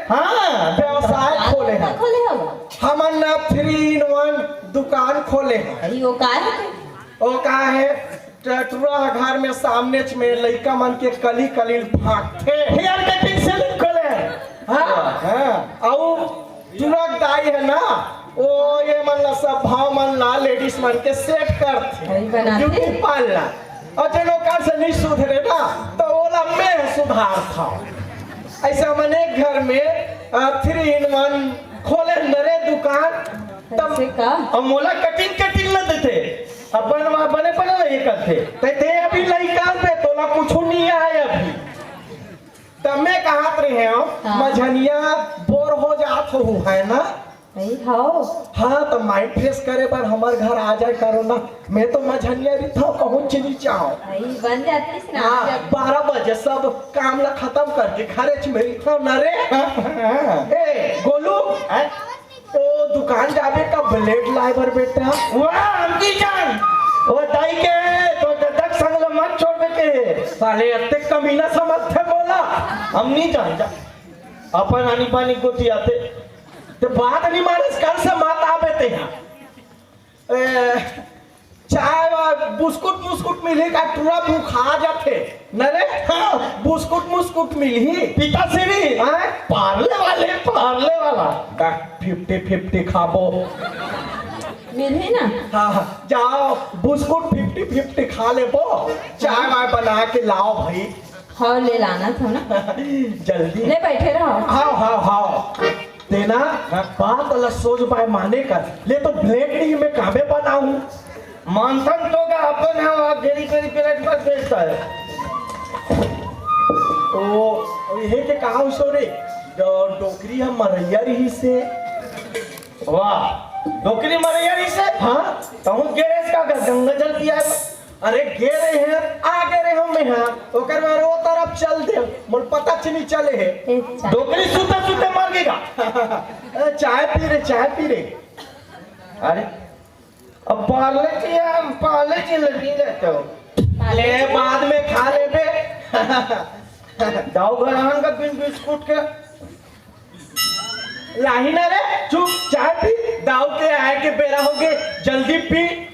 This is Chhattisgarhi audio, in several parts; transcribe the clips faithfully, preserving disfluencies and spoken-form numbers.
हाँ, व्यवसाय खोले हन। खोले हव? हमन ना थ्री इन वन दुकान खोले हन। अरे, वो का हे? वो का हे? टटुरा घर में सामनेच में लइका मन के कली कली भागथे। हेयर कटिंग सैलून खोले हन। हाँ। हाँ, अउ तुरंत दाई हे ना, ओ ये मन ला सब भाव मन ला लेडीज मन के सेट करथे। अरे, बनाथे। Beauty parlour. अउ जेन ओकर से नहीं सुधरे ना, तो ओला मैं सुधारथव। अइसे हमन एक घर में, अ, थ्री इन वन खोले हन रे दुकान। तब अइसे का? अउ मोला कटिंग, कटिंग न देथे, अपन वहाँ बने बने ल ये करथे। ते, ते अभी लइका बे, तोला कुछु नहीं आय अभी। तब मैं कहत रहे हव, हाँ। मझनिया बोर हो जात होहू, है ना? नहीं हव। हाँ, त माइंड फ्रेश करे बर हमर घर आ जाए करो ना। मैं तो मझनिया रहिथव, कहूँ चली जाओ। नहीं, बन जातीस ना, हाँ, आ जातीस। बारह बजे सब काम ला खतम करके घरेच में रहिथव ना रे। हाँ, हाँ। ए, गोलू, हैं? ओ दुकान जाबे का ब्लेड लाए बर बेटा। वाह, अमदी जान, ओ दाई के, तो ददक संग ल मत छोड़बे के। साले अत्ते कमीना समझथे मोला। हम नहीं जान जा। अपन आनी पानी गोती आते। ते बात नहीं मानस, कल से मत आबे ते यहाँ। ए, चाय वा, बुस्कुट मुस्कुट मिलही का, टूरा भूखा जाथे। न रे? हाँ, बुस्कुट मुस्कुट मिलही। पिताश्री, हाँ? पार्ले वाले, पार्ले वाला। दा, फिफ्टी फिफ्टी खाबो। मिलही ना? हाँ, हाँ, जाओ, बुस्कुट फिफ्टी फिफ्टी खा लेबो, चाय वाय बना के लाओ भाई। हाँ, ले लाना था ना। जल्दी। ले बैठे रहो। हाव, हाव, हाव। तेना बात ला सोच पाए माने कर। ले तो ब्लेड नहीं, मैं कामे बनाऊं। मानसन तो का अपन है, आप जेरी तेरी प्लेट पर बेचता है। ओ, ये के कहा उसो रे? डो-, डोकरी हम मरैया रही से। वाह, डोकरी मरैया रही से? हाँ। तहूँ गैरेज का ग-, गंगा जल पिया है। अरे गे रहे हैं, आ गे रहे हम यहाँ, ओकर बाद वो तरफ चल दे, मोर पता च नहीं चले है। ए, चा- डोकरी सुते सुते मर गएगा। ए, चाय पी रे, चाय पी रे। अरे, अब पार्ले जी, हम पार्ले जी लगी रहते हो। ले, बाद में खा लेबे। दाऊ घर आन का बिन बिस्कुट के। लाही ना रे, चुप, चाय पी। दाऊ के आए के बेरा हो गे, जल्दी पी।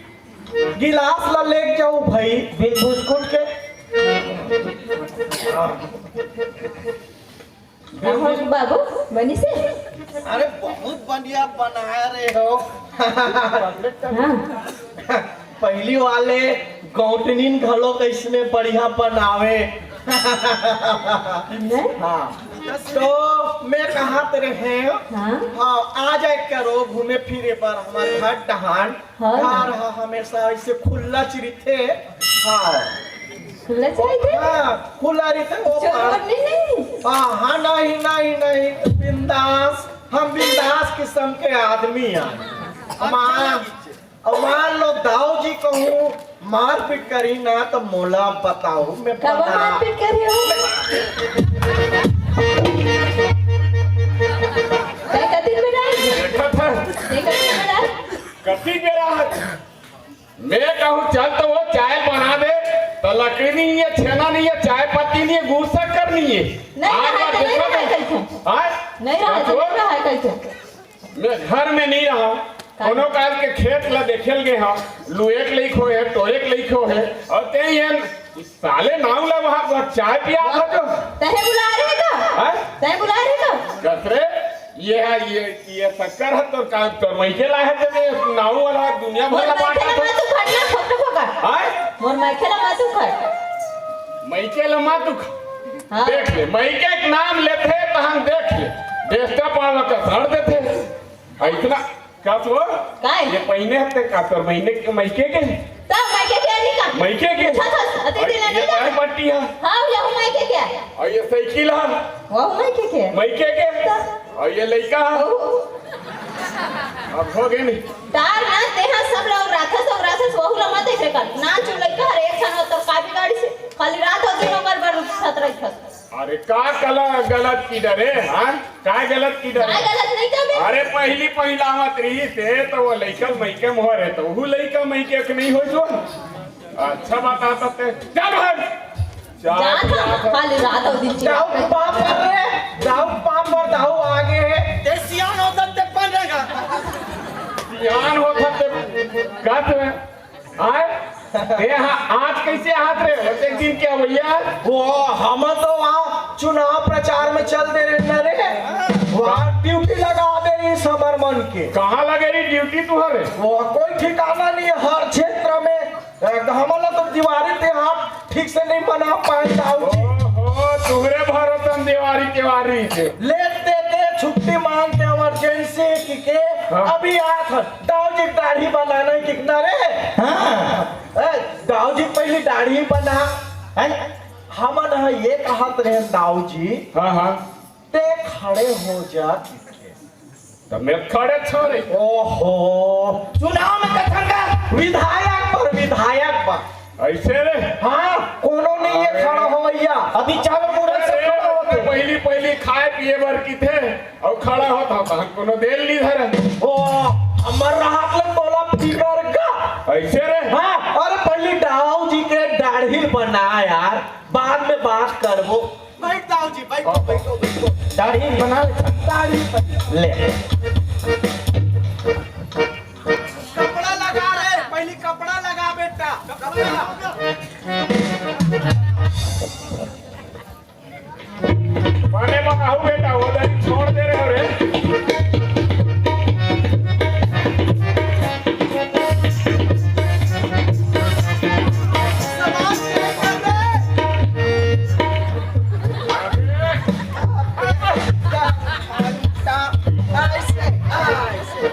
गिलास ला लेके जाऊ भाई। बिन बिस्कुट के। हाँ। कहो बाबू, बनी से? अरे बहुत बढ़िया बनाया रे हो। हाँ। पहली वाले गौटनिन घलो कैसने बढ़िया बनावे। नहीं? हाँ। तो मैं कहत रहे, हाँ? हाँ, आ जाए करो घूमे फिरे बर हमर घर डहान। हाँ। घर ह हमेशा ऐसे खुल्ला च रहिथे। हाँ। खुल्ला च रहिथे? हाँ, खुल्ला रहिथे, वो चोर पार। पकड़ने नहीं? हाँ, हाँ, नहीं, नहीं, नहीं, बिंदास, हम बिंदास किस्म के आदमी हैं। हमार अब मान लो दाऊ जी कहूँ मारपीट करी ना तो मोला बताओ, मैं कब बता मारपीट करी हो? तै कतिक बेरा है? देखत है। तै कतिक बेरा है? कतिक बेरा है? मैं कहूँ चल तो वो चाय बना दे, तो लकड़ी नहीं है, छेना नहीं है, चाय पत्ती नहीं है, गुड़ शक्कर नहीं है। नहीं आज रहा बार है, नहीं देखो रहा है तो। कल से। हाँ? नहीं रहा है, तो हाँ, नहीं रहा है कल से। मैं घर में नहीं रहा, का? कोनो काल के खेत ला देखे ल गे हा, लुएक लइक होए, टोएक लइक होए, और ते ये साले नाऊ ला वहाँ, वहाँ चाय पिया था जो। तहे बुला रहे का? हाँ? तहे बुला रहे का? कस रे, ये है, ये, ये शक्कर है तोर का, तोर मइके ला है जब ये नाऊ वाला दुनिया भर मोर ला मइके बांटा ला था। मत उखाड़ ना, फोटो फोका। हाँ? मोर मइके ला मत उखाड़। मइके ला मत उखाड़। हाँ। देख ले, मइके के नाम लेथे त हम देख ले। बेस्ता पावा का सड़ देथे। आ, इतना कस वो? काय? ये पहिने हफ्ते का तोर महीने के मइके के? त मइके के नहीं का? मइके के? अच्छा, अच्छा, अति और दिन ये नहीं का? काय पट्टी है? हाँ, ये हूँ मइके के। और ये साइकिल है? वो हूँ मइके के। मइके के? त? और ये लइका है? ओ। अब हो गए नहीं। तार ना तेहा सब लोग राखस और राखस वहू ला मत देखे कर। ना चो लइका हर एक छन होत का बिगाड़ी से खाली रात और दिन ओकर बर उठत रहिथस। अरे का कला गलत की डरे, हाँ? का गलत की डरे? का गलत नहीं कर बे? अरे पहली पहिलावत रही से तो वो लइका मइके मोहर है तो वो लइका मइके के नहीं हो जो। अच्छा बता सकते। चल हट। चल, जात चल, हम चल। खाली रात और दिन जाओ चिल्लाते। पाप कर रे, जाओ पाप कर, जाओ। ए, हाँ, आज कइसे हाथ रे? एक दिन के भैया? वो हम तो वहाँ चुनाव प्रचार में चल दे रहे न रे, वहाँ ड्यूटी लगा दे रही हमर मन के। कहाँ लगे रही ड्यूटी तुम्हारे? वो कोई ठिकाना नहीं है, हर क्षेत्र में। ए, हमन ला तो दिवाली त्योहार ठीक से नहीं मना पाए दाऊ जी। ओहो, तुहरे भरोसे दिवाली त्योहार रही थे। लेते के छुट्टी मांग के इमरजेंसी की के हाँ। अभी आत हन। दाऊ जी दाढ़ी बनाना है कितना रे? हाँ। ए, दाऊ जी पहली दाढ़ी बना। हैं? हमन ह ये कहत रहे दाऊ जी। हाँ, हाँ। ते खड़े हो जा किथे। त मैं खड़े छोरे। ओहो, चुनाव में कथन का विधायक पर, विधायक पर। ऐसे रे? हाँ, कोनो नहीं है अरे। खड़ा हो भैया। अभी चारों मुड़ा से अरे, खड़ा होते। पहली, पहली खाए पिए बर किथे, अउ खड़ा होत हव, तहन कोनो देल नी धरन। ओ, हमर रहत ले तोला फिकर का। ऐसे रे? हाँ, अरे पहली दाऊ जी के दाढ़ी बना यार, बाद में बात करबो। बैठ दाऊ जी, बैठो, बैठो, बैठो। दाढ़ी बना ले। दाढ़ी बना। ले। कपड़ा लगा रे, पहली कपड़ा लगा बेटा। कपड़ा। बने बनाहू बेटा, वो दरी छोड़ दे रहे हो रे। समाज के अंदर। ऐसे, ऐसे।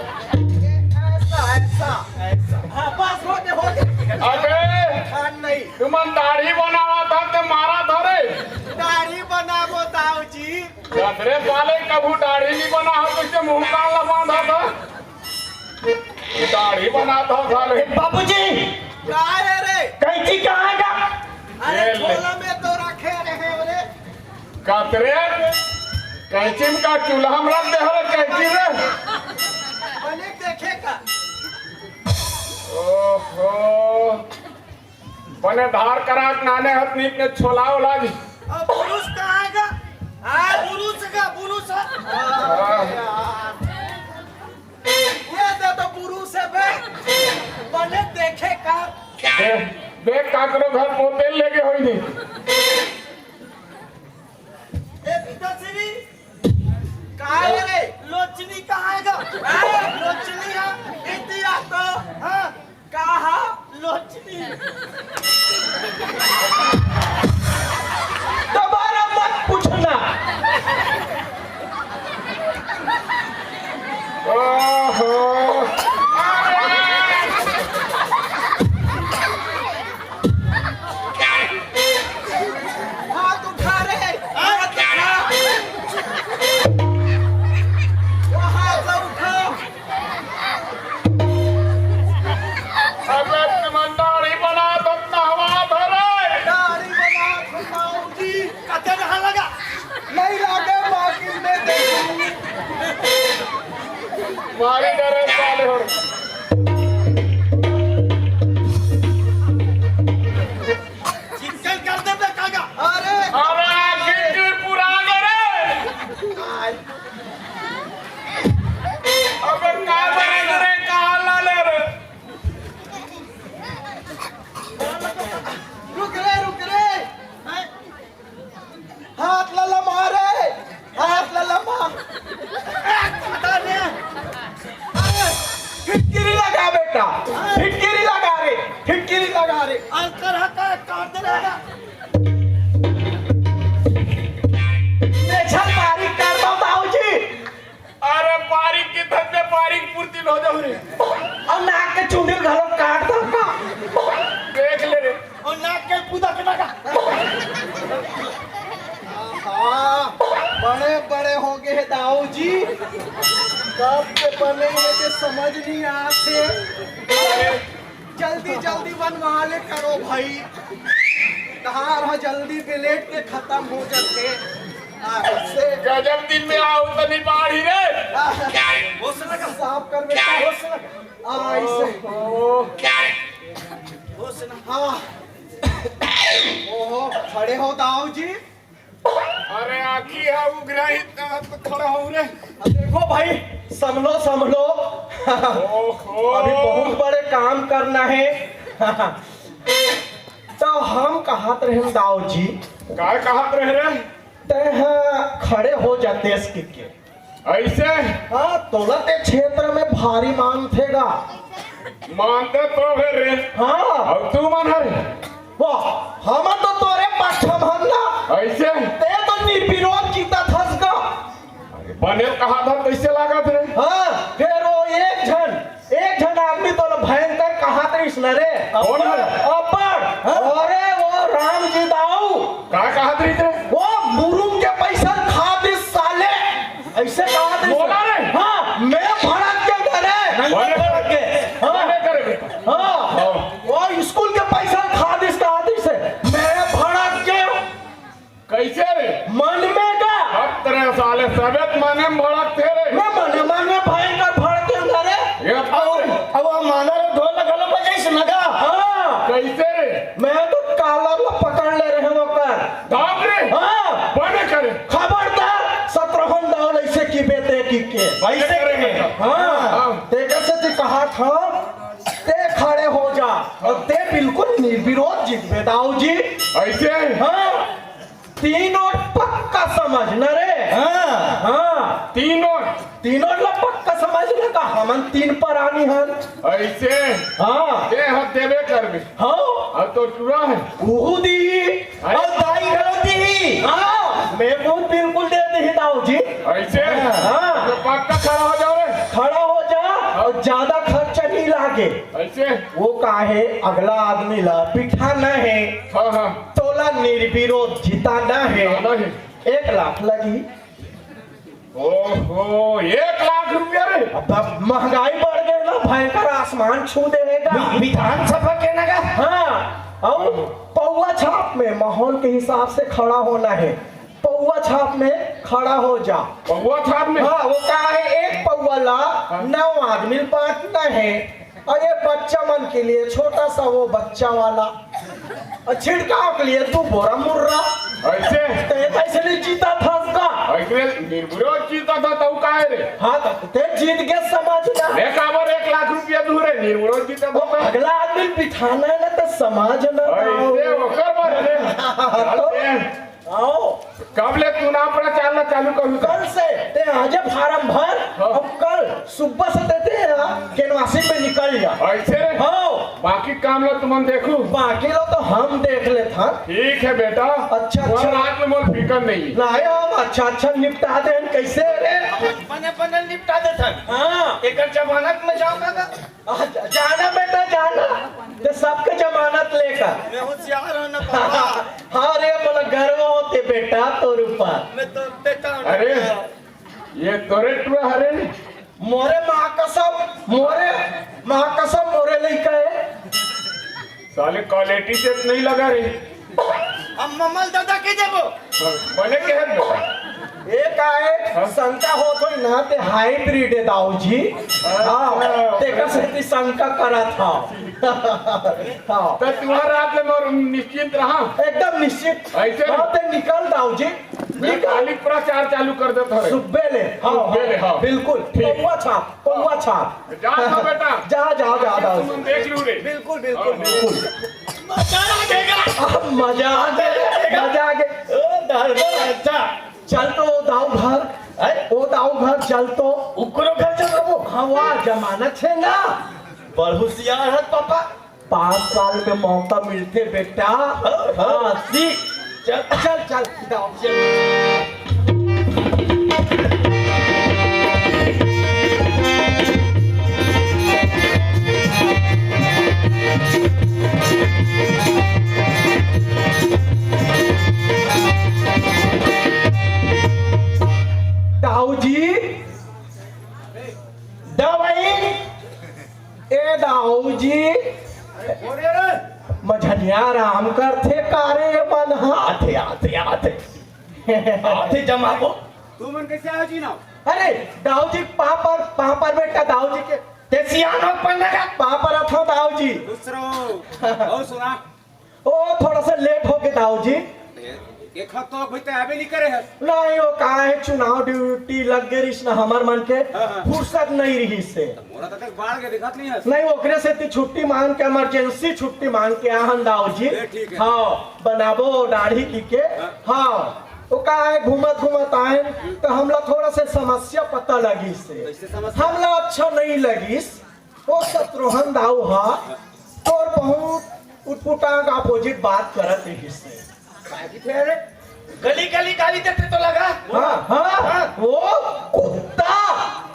ऐसा, ऐसा, ऐसा। हाँ, बस हो गया, हो गया। अबे! खान नहीं। तुमन दाढ़ी बनावत हव ते मारत हव रे। दाढ़ी बनाबो दाऊ जी। कतरे साले कभू दाढ़ी नहीं बना हो, तुझसे मुंह कान ला बांधा था। दाढ़ी बनात हव साले। ए, बाबूजी। का है रे? कैंची कहाँ है का? अरे, ये ले। झोला में तो रखे रहे हो रे। कतरे? कैंची में का चूल्हा में रख दे हो रे, कैंची रे? बने देखे का? ओहो। बने धार करा के नाने हत नीक ने छोला ओला जी। अब पुरुष कहाँ का? हाँ, पुरुष का, पुरुष। हाँ। ये दे तो पुरुष है बे। बने देखे का? बे, बे काकरो घर मोते लेके होई नी। ए पिताश्री, कहाँ है रे? लोचनी कहाँ है गा? हाँ? लोचनी है? इतिया तो। हाँ। कहाँ? लोचनी। दोबारा मत पूछना। ओहो। हाथ उठा रे, हाथ उठा। वो हाथ ला उठा। अबे तुमन दाढ़ी बनात हव त नहवात हव रे। दाढ़ी बनात हव बाबूजी। कते नहा लगा? नहीं लागे, बाकी में देखूं। मारी डरे साले हो। चिक्कल कर दे बे काका। अरे। अरे, गिट्टी पुरा दे रे। आय। अबे, का बने रे, का हाल ले रे? रुक रे, रुक रे। हाथ ला लमा रे, हाथ ला लमा। अरे, फिटकिरी लगा बेटा, फिटकिरी लगा रे, फिटकिरी लगा रे। अंतर हटा, काट दे रहेगा। नेछल बारीक कर दो बाबूजी। अरे बारीक के धंधे बारीक पूर्ति हो जाऊ रे। अउ नाक के चुंदी घलो काट दो का। देख ले रे। अउ नाक के पूदा के लगा। हाँ, बड़े बड़े हो गए हैं दाऊ जी। कब के बने हैं के समझ नहीं आते। जल्दी जल्दी बनवा ले करो भाई, धार ह जल्दी ब्लेड के खत्म हो जाते। आ, इससे गजब दिन में आओ तनी बाढ़ी रे। आ, होश लगा। साफ कर बेटा, होश लगा। आ, इसे। ओहो। होश लगा। हाँ। ओहो, खड़े हो दाऊ जी। अरे आखी है उघराही, तो खड़ा हो रे। अब देखो भाई, संभलो, संभलो। ओहो। अभी बहुत बड़े काम करना है। हम कहत रहेन दाऊ जी। काय कहत रहे रे? तेहा खड़े हो जा देश के के। ऐसे? हाँ, तोला ते क्षेत्र में भारी मानथे गा। मानते तो हे रे। हाँ। अउ तू मन हरे? वाह, हम तो तोरे पक्ष में हन ना। ऐसे? ते तो निर्विरोध जीतत हस गा। अरे, बने कहा था, कैसे लागत रे? हाँ, फिर वो एक झन, एक झन आदमी तो भयंकर कहा था इस नरे। कौन है? अब्बड़। हाँ? अरे, वो राम जी दाऊ। का कहा था रे? वो मुरुम के पैसा खा दे साले। ऐसे कहा था इस बोला रे? हाँ, मैं भड़क के डरे। बने भड़क के। हाँ। बने करे बेटा। हाँ। हाँ। वो स्कूल के पैसा खा दिस कहा था इसे। मैं भड़क के कैसे रे? मन में का? अब तेरे साले सबेत मने में भड़कथे रे। मैं मने मन में भयंकर भड़केंव रे। ये अब, अब वो माना रे ढोल घलो बजाइस न गा। हाँ। कैसे रे? मैं तो कालर ला पकड़ ले रहेंव ओकर। दाब रे। हाँ। बने करे। खबरदार, सत्रहन दाव ऐसे की बेटे की के। वैसे करे। हाँ। हाँ। तेकर से ते कहा था, ते खड़े हो जा अउ ते बिल्कुल निर्विरोध जीतबे दाऊ जी। ऐसे? हाँ। तीन वोट पक्का समझ न रे। हाँ। हाँ। तीन वोट? तीन वोट ला पक्का समझ न का, हमन तीन परानी हन। ऐसे? हाँ। ते ह देबे करबे। हाँ। अब तो टुरा है। उहू दी। अरे। अउ दाई घलो दी। हाँ। मैं खुद बिल्कुल दे दी दाऊ जी। ऐसे? हाँ। तो पक्का खड़ा हो जाओ रे। खड़ा हो जा अउ ज्यादा खर्चा नहीं लागे। ऐसे? वो का हे, अगला आदमी ला बिठाना हे। हाँ, हाँ। तोला निर्विरोध जिताना हे। जिताना हे। एक लाख लगी। ओहो, एक लाख रुपया रे? अब, अब महंगाई बढ़ गई ना, भयंकर आसमान छू देगा। वि-, विधानसभा के ना गा? हाँ, अउ पौवा छाप में माहौल के हिसाब से खड़ा होना हे। पौवा छाप में खड़ा हो जा। पौवा छाप में? हाँ, वो का हे, एक पौवा ला हाँ। नौ आदमी ल बांटना हे। अउ ये बच्चा मन के लिए छोटा सा वो बच्चा वाला, अउ छिड़काव के लिए दू बोरा मुर्रा। ऐसे? ते कैसे नहीं जीतत हस गा? ऐसे निर्विरोध जीतत हस, तउ काहे रे? हाँ, तो ते जीत गे समाज ना। मैं काबर एक लाख रुपया दूं रे, निर्विरोध जीतत हस तो? अगला आदमी बिठाना हे ना, तो समाज ना। ऐसे ओकर बर रे। तो चल ते। आओ। कब ले चुनाव प्रचार ला चालू करूँ? कल से। ते आजे फार्म भर, हाँ। अब कल सुबह से ते, ते केनवासी पे निकल जा। ऐसे? हाँ। बाकी काम ला तुमन देखू। बाकी ला तो हम देख लेथन। ठीक है बेटा। अच्छा, तुमन अच्छा। रात में मोर फिकर नहीं। नहीं, हम अच्छा, अच्छा निपटा देन। कैसे रे? बने, बने निपटा देथन। हाँ। एकर जमानत में जाओ का? आ, जा-, जाना बेटा, जाना। ते सबके जमानत लेकर। मैं होशियार हूँ ना बाबा। हाँ रे, मोला गर्व होथे बेटा तोर ऊपर। मैं तो बेटा हूँ ना। अरे, ये तोरे टुरा हरे? मोरे माँ कसम, मोरे माँ कसम, मोरे लइका हे। साले quality से नहीं लगा रे। अब ममल दादा के देबो। बने के है बेटा? ए का हे? हाँ? शंका होत होही ना, ते hybrid हे दाऊ जी। अच्छा। हाँ, तेकर सेती शंका करत हंव। हाँ। तो तुम्हारा आप ले मोर निश्चिंत रहा? एकदम निश्चित। ऐसे? हाँ, ते निकल दाऊ जी। मैं निकल। काली प्रचार चालू कर देता हूँ। सुबह ले। हाँ, सुबह ले, हाँ। हाँ। बिल्कुल। ठीक। पौवा छाप, पौवा छाप। जा था बेटा। जा, जा, जा, जा। तुम देख लू रे। बिल्कुल, बिल्कुल, हाँ, हाँ। बिल्कुल। मजा आ जाएगा। अब मजा आ गया, मजा आ गया। ओ, धर्म राजा। चल तो दाऊ घर, हैं? ओ दाऊ घर चल तो। उकरो घर चल बाबू। हाँ, वाह, जमानत हे ना। बड़ होशियार हे पापा। पाँच साल में मौका मिलथे बेटा। हाँ, हाँ। हाँ, सीख। चल, चल, चल, दाऊ, चल। दाऊ जी, दवाई, ए दाऊ जी, मझनिया आराम करथे का रे मन हा? आथे, आथे, आथे। आथे जमाबो। तू मन कैसे आयो जी ना? अरे, दाऊ जी, पाँव पर, पाँव पर बेटा, दाऊ जी के। ते सियान हो पन्ना का? पाँव पर अथो दाऊ जी। खुश रहो। और सुना? ओ, थोड़ा सा लेट हो गया दाऊ जी। एक हफ्ता हो भाई, तैं आबे नहीं करे हस। नहीं, वो का हे, चुनाव ड्यूटी लग गए रहिस ना हमर मन के, हाँ, हाँ। फुर्सत नहीं रहिस हे। तो मोला तो तक बाढ़ के दिखत नहीं हस। नहीं, ओकरे सेती छुट्टी मांग के, इमरजेंसी छुट्टी मांग के आहन दाऊ जी। ये ठीक है। हाँ, बनाबो दाढ़ी की के। हाँ। हाँ, वो का हे, घूमत घूमत आयन तो हमला थोड़ा से समस्या पता लगिस हे। कैसे समस्या? हमला अच्छा नहीं लगिस। वो शत्रुघ्न दाऊ हा तोर बहुत उटपुटांग अपोजिट बात करत रहिस हे। काहे की फेर? गली गली गाली देथे तोला गा। हाँ, हाँ, हाँ। वो कुत्ता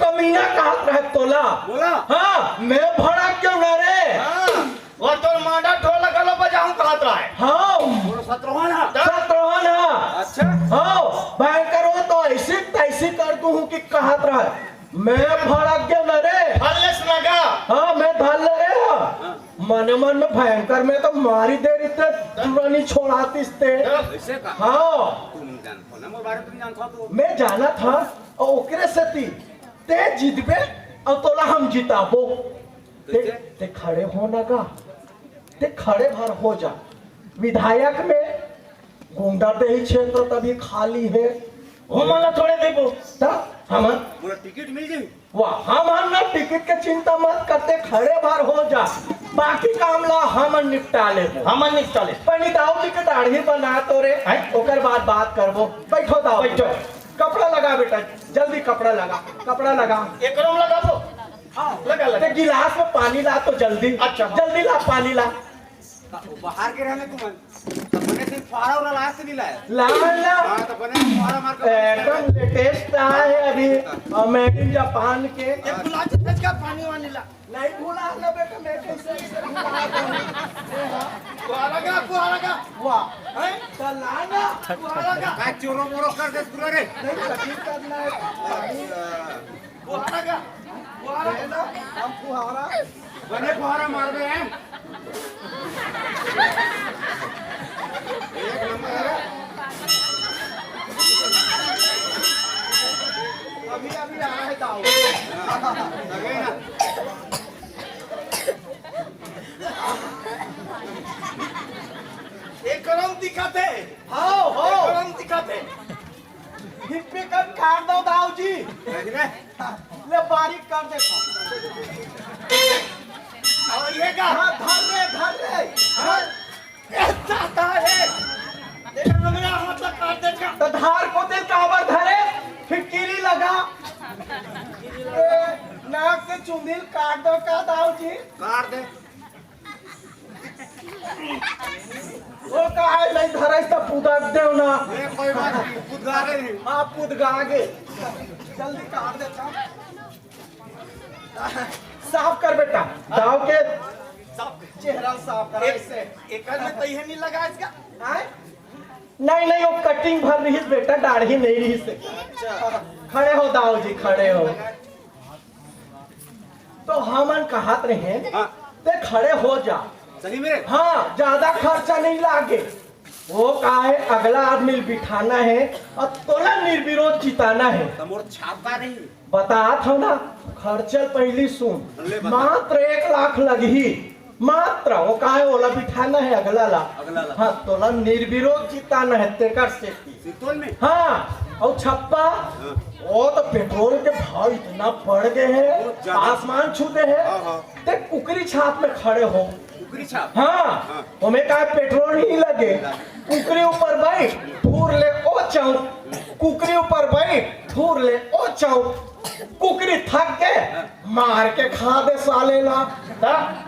कमीना कहत रहे तोला। बोला। हाँ, मैं भड़क गेंव ना रे। हाँ। वो तोर मांडा ढोल घलो बजाहूं कहत रहे। हाँ। बोलो, शत्रुघ्न हा। शत्रुघ्न हा। अच्छा। हाँ, भयंकर वो तो ऐसी तैसी कर दूं कि कहत रहे। मैं भड़क गेंव ना रे। फल्लेस ना गा। हाँ, मैं धर ले रे। हाँ। मने मन में भयंकर, मैं तो मारी दे रहितेंव, तुरंत ही छोड़ातिस ते। ऐसे का? हाँ। तू नहीं जानत हो ना, मोर बारे में नहीं जानत हो तू। मैं जानत हंव, अउ ओकरे सेती ते जीतबे, अउ तोला हम जिताबो। ते, कैसे? ते खड़े हो ना गा, ते खड़े भर हो जा। विधायक में गुंडरदेही क्षेत्र तभी खाली हे। हमन ला थोड़े देबो। त हमन मोला टिकट मिल जाही। वाह, हमन ना टिकट के चिंता मत कर, ते खड़े भर हो जा, बाकी काम ला हमन निपटा लेबो। हमन निपटा ले। पहिली दाऊ जी के दाढ़ी बना तो रे, हैं? ओकर बाद बात करबो। बैठो दाऊ। बैठो। कपड़ा लगा बेटा, जल्दी कपड़ा लगा, कपड़ा लगा। एकरो में लगाबो? हाँ। लगा, लगा। ते गिलास में पानी ला तो जल्दी। अच्छा। जल्दी ला, पानी ला। त बाहर के रहने तुमन, त बने से फुहारा वाला लाए से नहीं लाए? ला, ला। हाँ, त बने से फुहारा मार के एकदम लेटेस्ट आए हे अभी, और मेड इन जापान के। ये गुलाब जामुन का पानी वानी ला। नहीं भुला ना बेटा, मैं कैसे, कैसे भुला दूँ? फुहारा का, फुहारा का। वाह। हैं? त ला ना। फुहारा का। का चोरो मोरो कर दे पूरा रे। नहीं, कटिंग करना है। फुहारा का, फुहारा। है ना? हम फुहारा। बने फुहारा मार दे हैं। एक नंबर है। अभी, अभी आ रहा है दाऊ। लगे ना। एक कदम दिखाते। हाँ, हाँ। एक कदम दिखाते। हिप्पी कट काट दो दाऊ जी। देख रे। ले बारीक कर देता। और ये का? हाँ, धर रे, धर रे। हाँ। ये चाहता है। देखा ना मेरा हाथ ला काट देता। तो धार को दिल काबर धरे, फिर कीरी लगा। ए, नाक के चुंदिल काट दो का दाऊ जी? काट दे। वो का है, नहीं धरे तो पुदक देव ना। ये कोई बात नहीं, पुदगा रहे हैं। हाँ, पुदगा आगे। जल्दी काट दे, साफ। साफ कर बेटा, दाऊ के साफ। चेहरा साफ कर एक, ऐसे। एक में तो ये नहीं लगा इसका? हाँ? नहीं, नहीं, वो कटिंग भर रहिस बेटा, दाढ़ी नहीं रहिस। अच्छा। खड़े हो दाऊ जी, खड़े हो। तो हमन कहत रहे, हाँ। ते खड़े हो जा। सही में? हाँ, ज्यादा खर्चा नहीं लागे। वो का है, अगला आदमी ल बिठाना है और तोला निर्विरोध जिताना है। त मोर छाप का नहीं? बतात हंव ना, खर्चा ल पहिली सुन। ले बता। मात्र एक लाख लगही, मात्र। वो का है, ओला बिठाना है अगला ला। अगला ला। हाँ, तोला निर्विरोध जिताना है, तेकर सेती। सिरतोन में? हाँ, अउ छप्पा, हाँ। वो तो पेट्रोल के भाव इतना बढ़ गए हैं, बहुत ज्यादा। आसमान छू दे हैं। हाँ, हाँ। ते कुकरी छाप में खड़े हो। कुकरी छाप? हाँ, हाँ। ओमे का पेट्रोल नहीं लगे। कुकरी ऊपर बैठ, फूर ले ओ चाऊ। कुकरी ऊपर बैठ, फूर ले ओ चाऊ। कुकरी थक के, हाँ। मार के खा दे साले ला। त,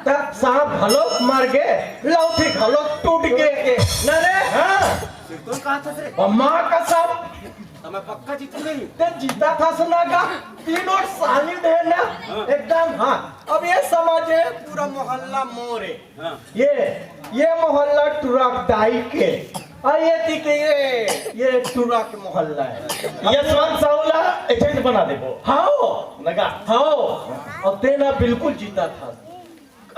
त सांप घलो मर गे, लौठी घलो टूट गे। न रे? हाँ। सिरतोन कहा था रे? अम्मा कसम। त मैं पक्का जीतू नहीं। ते जीता था सुना का? तीन और साली दे ना। हाँ। एकदम, हाँ। अब ये समझे, पूरा मोहल्ला मोर हे। हाँ। ये, ये मोहल्ला टुरक दाई के। और ये थी के ये, ये टुरक मोहल्ला है। यशवंत साहू ला एजेंट बना देबो। हाँ। लगा। हाँ। और तेना बिल्कुल जीता था।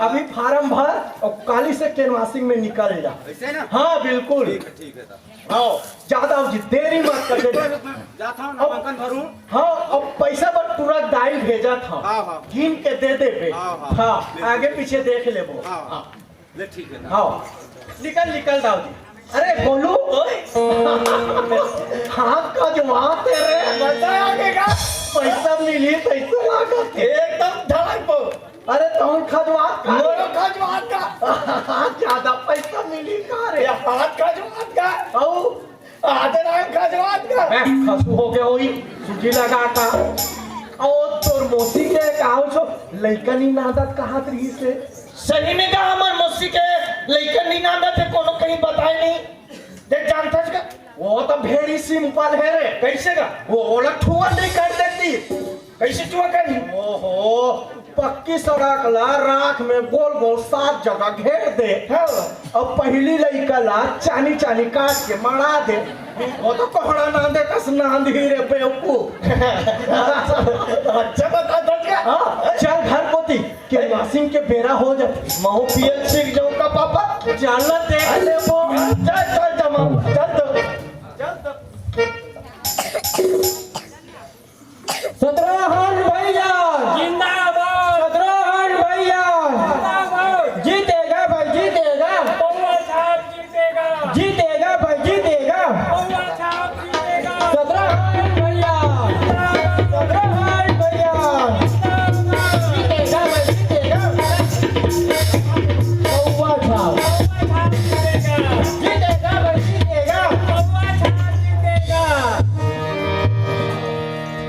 अभी फार्म भर और काली से कैनवासिंग में निकल जा। ऐसे ना? हाँ, बिल्कुल। ठीक है, ठीक है, साहब। हाँ, ज्यादा हो जी, देरी मत कर दे। रुक, रुक, मैं जाता हूँ, अब नामांकन भरूँ। हाँ, अब पैसा बर पूरा दाई भेजा था। हाँ, हाँ। गिन के दे दे बे। हाँ, हाँ। हाँ, ले, आगे ले। पीछे देख लेबो। हाँ, हाँ। हाँ। ले, ठीक है, साहब। हाँ, निकल, निकल दाऊ जी। अरे गोलू, ओए। हाथ का जो हाथ है रे, मजा आ गया। पैसा मिली तइसे लागत हे। एकदम धड़क बो। अरे तहूँ खजवात का? मोरो खजवात का। ज्यादा पैसा मिली का रे? ये हाथ खजवात का। अउ? आधे नाम खजवात का। मैं खसू हो गया होई, सूजी लगा का। ओ तोर मौसी के कहाव छो, लइका नी नांदत कहात रहिस हे। सही में का हमर मौसी के लइका नी नांदत हे, कोनो कहीं बताय नहीं। देख जानथस का? वो तो very simple हे रे। कइसे का? वो ओला ठुआ नहीं कर देती। कइसे ठुआ करही? ओहो, पक्की सड़क ला राख में गोल गोल सात जगह घेर दे। हाँ। अउ पहिली लइका ला चानी चानी काट के मड़ा दे। वो तो कोहड़ा नांदे कस नांदही रे बेवकूफ। अच्छा बता दस का। हाँ, चल घर कोती। के मासिम के बेरा हो जाथे। महूँ पियल सीख जाऊँ का पापा? चल देख लेबो। चल, चल, जमा, चल तो। चल तो। सतरहन भैया। जिंदाबाद। सतरहन भैया। जिंदाबाद। जीतेगा भाई, जीतेगा। पौवा साहब जीतेगा। जीतेगा भाई, जीतेगा। पौवा साहब जीतेगा। सतरहन भैया। सतरहन भैया। जीतेगा भाई, जीतेगा। पौवा साहब। पौवा साहब जीतेगा। जीतेगा भाई, जीतेगा। पौवा साहब जीतेगा।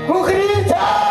कुकरी साहब।